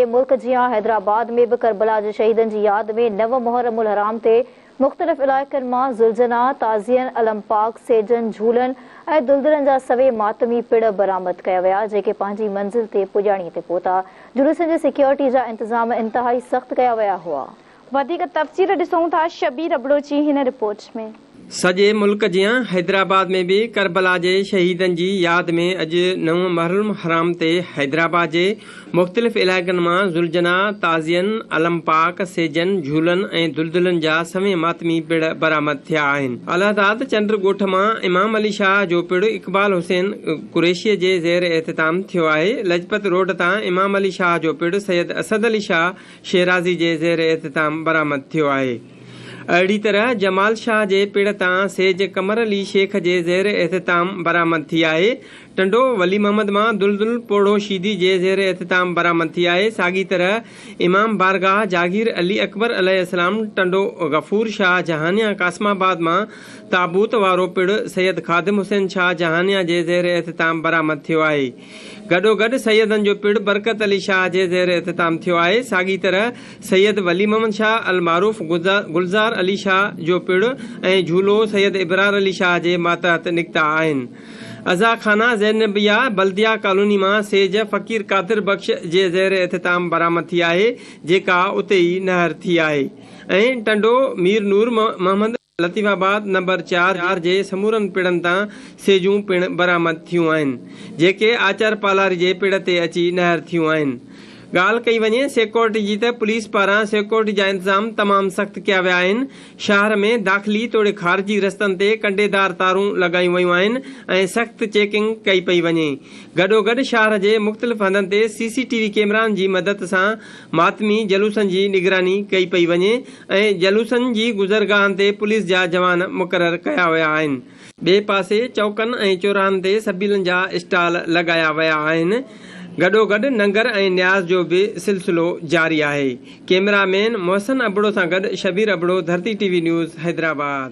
سڄي ملڪ جيان حيدرآباد ۾ به ڪربلا جي شهيدن جي ياد ۾ نو محرم الحرام تي مختلف علائقن مان ذوالجناح، تعزين، علم پاڪ، سيجن، جهولن ۽ دلدلن جا سوين ماتمي پڙ برآمد ڪيا ويا، جيڪي پنهنجي منزل تي پڄاڻي تي پهتا. جلوسن جي سيڪيورٽي جا انتظام انتهائي سخت ڪيا ويا هئا. وڌيڪ تفصيل ڏسون ٿا شبير ابڙو جي هن رپورٽ ۾. سڄي ملڪ جيان حيدرآباد ۾ به ڪربلا جي شهيدن جي ياد ۾ اڄ نو محرم الحرام تي حيدرآباد جي مختلف علائقن مان ذوالجناح، تعزين، علم پاڪ، سيجن، جهولن ۽ دلدلن جا سوين ماتمي پڙ برآمد ٿيا آهن. الهداد چنڊ ڳوٺ مان امام علي شاهه جو پڙ اقبال حسين قريشي جي زير اهتتام ٿيو آهي. لجپت روڊ تان امام علي شاهه جو پڙ سيد اسد علي شاهه شيرازي جي زير اهتتام برآمد ٿيو آهي. اهڙي طرح جمال شاهه جي پڙ تان سيج قمر علي شيخ جي زير اهتتام برآمد ٿي آهي. ٽنڊو ولي محمد مان دلدل پوڙهو شيدي جي زير اهتتام برآمد ٿي آهي. ساڳي طرح امام بارگاهه جاگير علي اڪبر عليه السلام ٽنڊو غفور شاهه جهانيان قاسم آباد مان تابوت وارو پڙ سيد خادم حسين شاهه جهانيان جي زير اهتتام برآمد ٿيو آهي. گڏوگڏ سيدن جو پڙ برڪت علي شاهه جي زير اهتتام ٿيو آهي. ساڳي طرح سيد ولي محمد شاهه المعروف گلزار علي شاهه جو پڙ ۽ جهولو سيد ابرار علي شاهه جي ماتحت نڪتا آهن. عزا خانه زينبيه بلديه ڪالوني مان سيج فقير قادر بخش جي زير اهتتام برآمد ٿي آهي جيڪا اتي ئي نهر ٿي آهي ۽ ٽنڊو مير نور محمد لطيف آباد نمبر چار جي سمورن پڙن تان سيجون پڻ برآمد ٿيون آهن، جيڪي آچر پالاري جي پڙ تي اچي نهر ٿيون آهن. ڳالهه ڪئي وڃي سيڪيورٽي جي ته پوليس پاران سيڪيورٽي جا انتظام تمام سخت ڪيا ويا آهن، شهر ۾ داخلي توڙي خارجي رستن تي ڪنڊيدار تارون لڳايون ويون آهن ۽ سخت چيڪنگ ڪئي پئي وڃي، گڏوگڏ شهر جي مختلف هنڌن تي سي سي ٽي وي ڪيمرائن جي مدد سان ماتمي جلوسن جي نگراني ڪئي پئي وڃي. ۽ جلوسن جي گذرگاهن تي پوليس جا جوان مقرر ڪيا ويا آهن. ٻئي پاسي چوڪن ۽ چوراهن تي سبيلن جا اسٽال لڳايا ويا آهن، گڏوگڏ ننگر ۽ نياز جو به سلسلو جاري آهي. ڪئميرا مين محسن ابڙو سان گڏ Shabbir Abro, Dharti T V news, Hyderabad.